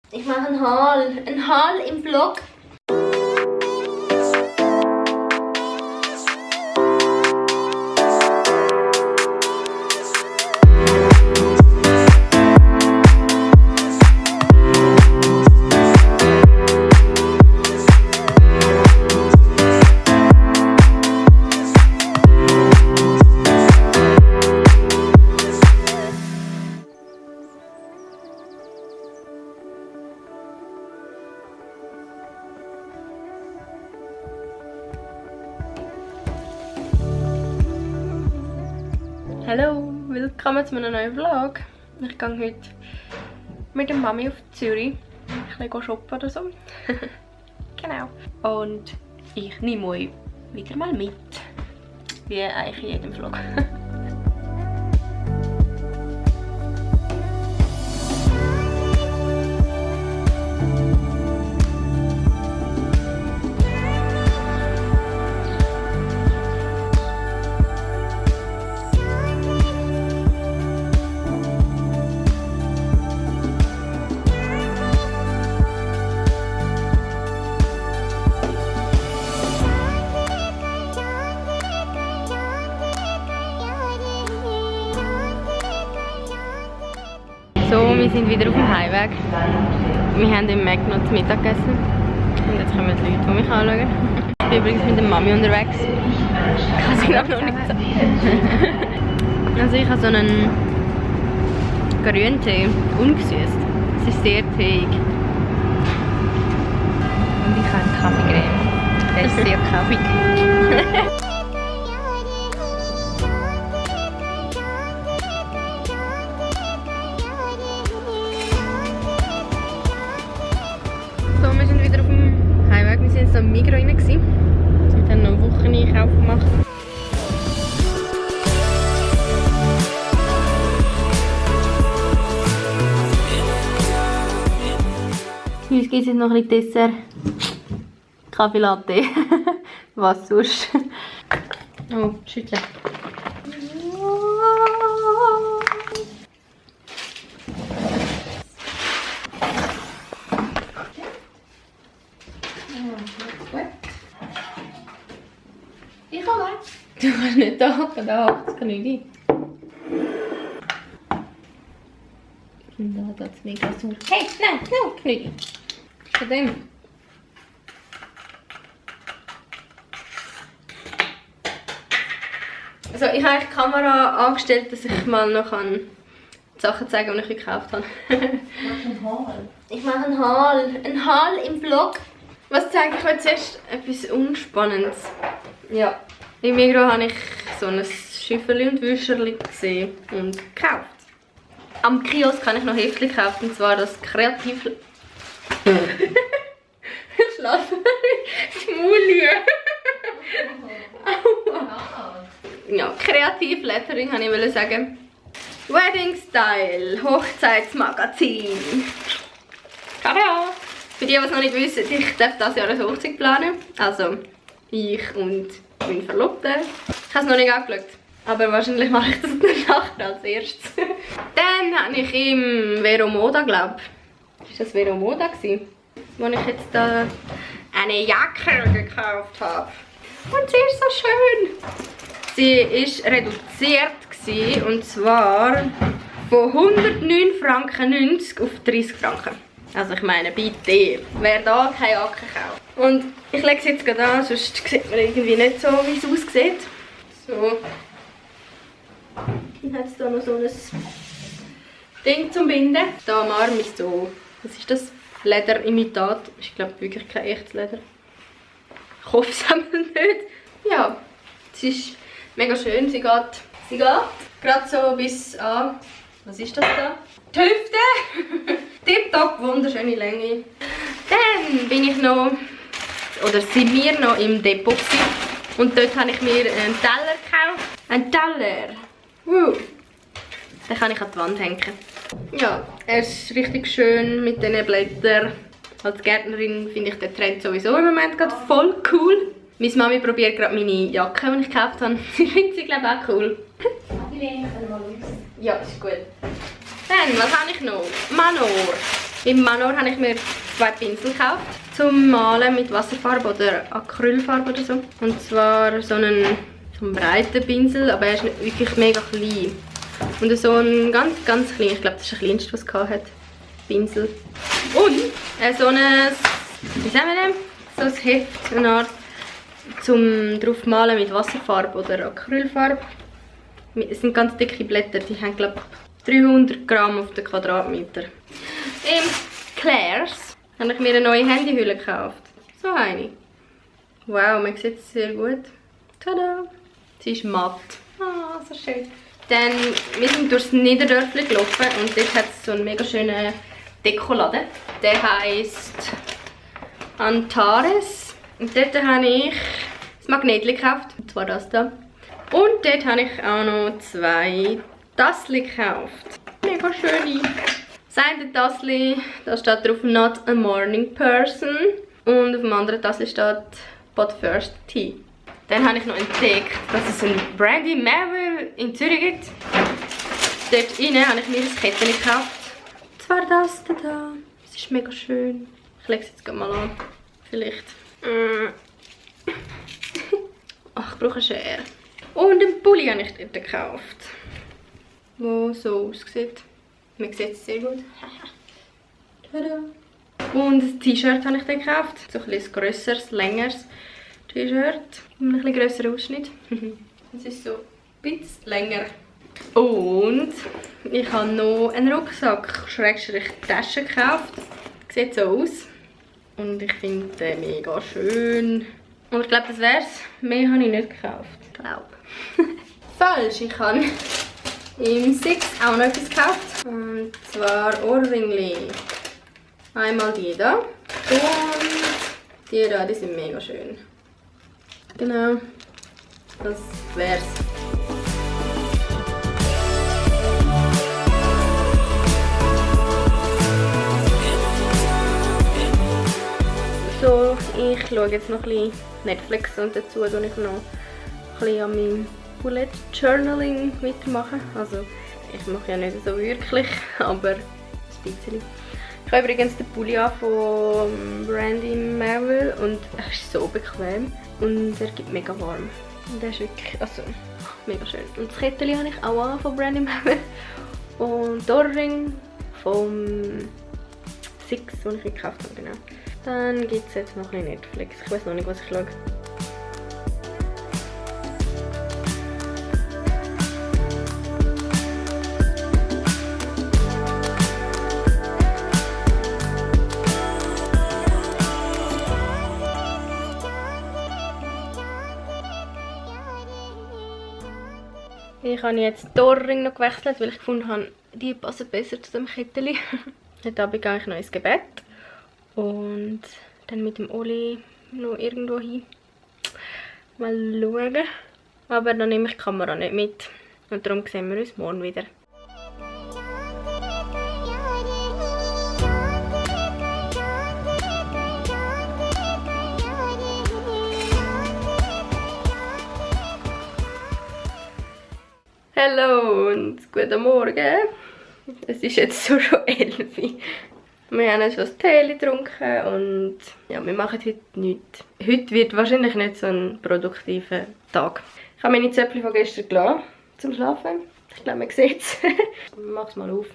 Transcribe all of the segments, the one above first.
Ich mache einen Haul im Vlog. Hallo, willkommen zu einem neuen Vlog. Ich gehe heute mit der Mami auf Zürich. Ein bisschen shoppen oder so. Genau. Und ich nehme euch wieder mal mit. Wie eigentlich in jedem Vlog. So, wir sind wieder auf dem Heimweg. Wir haben im Mac noch zu Mittag gegessen. Und jetzt kommen die Leute, die mich anschauen. Ich bin übrigens mit der Mami unterwegs. Kann sie noch nicht sagen. Also ich habe so einen Grüntee, ungesüßt. Es ist sehr teig. Und ich habe einen Kaffeecreme. Der ist sehr kaffig. So, wir sind wieder auf dem Heimweg. Wir waren jetzt so im Migros rein. Und haben noch einen Wocheneinkauf gemacht. Uns gibt es jetzt noch ein bisschen Dessert. Kaffee Latte. Was sonst? Oh, schütteln. Ich komme. Du kannst nicht da hocken, das kann ich nicht. Da hat es mega sauer. Hey, nein, Knüdi. Von dem. Also ich habe die Kamera angestellt, dass ich mal noch Sachen zeigen kann, die ich gekauft habe. Ich mache einen Haul im Vlog. Was zeige ich euch zuerst? Etwas Unspannendes. Ja. Im Migros habe ich so ein Schifferli und Wäscherli gesehen und gekauft. Am Kiosk habe ich noch Heftchen gekauft, und zwar das Kreativ... Schlafen. Smulje. Ja, Kreativ Lettering habe ich sagen. Wedding Style, Hochzeitsmagazin. Tada! Für die, die es noch nicht wissen, ich darf dieses Jahr eine Hochzeit planen. Also ich und mein Verlobter. Ich habe es noch nicht angeschaut, aber wahrscheinlich mache ich das danach als erstes. Dann habe ich im Vero Moda, glaube ich. Ist das Vero Moda gewesen, wo ich jetzt da eine Jacke gekauft habe. Und sie ist so schön. Sie war reduziert gewesen, und zwar von 109,90 Franken auf 30 Franken. Also ich meine, bitte, wer da keine Jacke kauft. Und ich lege es jetzt gerade an, sonst sieht man irgendwie nicht so, wie es aussieht. So. Dann hat es da noch so ein Ding zum Binden. Da am Arm ist so, was ist das? Lederimitat. Ich glaube wirklich kein echtes Leder. Ich hoffe es aber nicht. Ja, es ist mega schön. Sie geht gerade so bis an, was ist das da? Die Hüfte. Tipptopp, wunderschöne Länge. Dann bin ich noch, oder sind wir noch im Depot gewesen. Und dort habe ich mir einen Teller gekauft. Ein Teller. Den kann ich an die Wand hängen. Ja, er ist richtig schön mit diesen Blättern. Als Gärtnerin finde ich den Trend sowieso im Moment gerade voll cool. Meine Mami probiert gerade meine Jacke, die ich gekauft habe. Sie findet sie, glaube ich, auch cool. Ja, ist gut. Dann, was habe ich noch? Manor. Im Manor habe ich mir 2 Pinsel gekauft zum Malen mit Wasserfarbe oder Acrylfarbe oder so. Und zwar so einen breiten Pinsel, aber er ist nicht wirklich mega klein. Und so ein ganz klein, ich glaube das ist der kleinste, was es hatte, Pinsel. Und so ein, wie sagen wir das? So ein Heft, eine Art, zum drauf malen mit Wasserfarbe oder Acrylfarbe. Es sind ganz dicke Blätter, die haben glaube ich 300 Gramm auf den Quadratmeter. Im Claire's habe ich mir eine neue Handyhülle gekauft. So eine. Wow, man sieht es sehr gut. Tada! Sie ist matt. Ah, so schön. Dann, wir sind durchs Niederdörfli gelaufen und dort hat es so einen mega schönen Dekoladen. Der heisst Antares. Und dort habe ich das Magnetli gekauft, und zwar das da. Und dort habe ich auch noch 2 Tassli gekauft. Mega schöne. Das eine Tassli, da steht drauf Not a Morning Person. Und auf dem anderen Tassli steht But First Tea. Dann habe ich noch entdeckt, dass es ein Brandy Melville in Zürich gibt. Dort rein habe ich mir ein Kettchen gekauft. Und zwar das da. Es ist mega schön. Ich lege es jetzt mal an. Vielleicht. Ach, ich brauche eine Schere. Und einen Pulli habe ich dort gekauft. Der so aussieht. Man sieht es sehr gut. Tada. Und ein T-Shirt habe ich dann gekauft. So ein bisschen grösseres, längeres T-Shirt. Ein bisschen grösserer Ausschnitt. Es ist so ein bisschen länger. Und ich habe noch einen Rucksack, Schrägstrich Tasche gekauft. Sieht so aus. Und ich finde den mega schön. Und ich glaube, das wär's. Mehr habe ich nicht gekauft. Ich glaube. Falsch, ich habe im Six auch noch etwas gekauft. Und zwar Ohrringli. Einmal die da. Und die da, die sind mega schön. Genau. Das wär's. So, ich schaue jetzt noch ein bisschen Netflix und dazu tue ich noch ein bisschen an meinem Bullet Journaling weitermachen. Also, ich mache ja nicht so wirklich, aber ein bisschen. Ich habe übrigens den Pulli an von Brandy Melville und er ist so bequem und er gibt mega warm. Und der ist wirklich, also, mega schön. Und das Kettchen habe ich auch an von Brandy Melville und der Ohrring vom Six, den ich gekauft habe, genau. Dann gibt es jetzt noch ein bisschen Netflix. Ich weiß noch nicht, was ich schaue. Ich habe jetzt die Ohrringe noch gewechselt, weil ich gefunden habe, die passen besser zu dem Kettchen. Heute Abend gehe ich noch ins Gebet. Und dann mit dem Oli noch irgendwo hin. Mal schauen. Aber dann nehme ich die Kamera nicht mit. Und darum sehen wir uns morgen wieder. Hallo und guten Morgen. Es ist jetzt so schon 11 Uhr. Wir haben schon das Tee getrunken und ja, wir machen heute nichts. Heute wird wahrscheinlich nicht so ein produktiver Tag. Ich habe meine Zöpfchen von gestern gelassen zum Schlafen. Ich glaube, man sieht es. Ich mache es mal auf.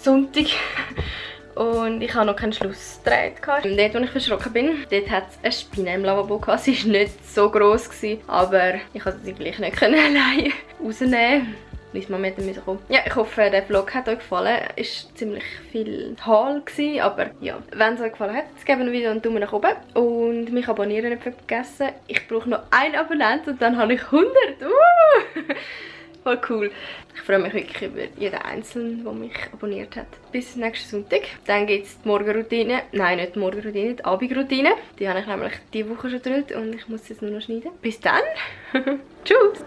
Sonntag. Und ich habe noch keinen Schluss gedreht. Dort, wo ich verschrocken bin, dort hat es eine Spinne im Lavabo gehabt. Sie war nicht so gross, aber ich konnte sie gleich nicht alleine rausnehmen. Mal mit dem kommen. Ja, ich hoffe, der Vlog hat euch gefallen. Es war ziemlich viel Haul, aber ja. Wenn es euch gefallen hat, gebt mir wieder einen Daumen nach oben und mich abonnieren nicht vergessen. Ich brauche noch einen Abonnent und dann habe ich 100. Voll cool. Ich freue mich wirklich über jeden Einzelnen, der mich abonniert hat. Bis nächsten Sonntag. Dann gibt es die Morgenroutine. Nein, nicht die Morgenroutine, die Abendroutine. Die habe ich nämlich diese Woche schon gedreht und ich muss jetzt nur noch schneiden. Bis dann. Tschüss.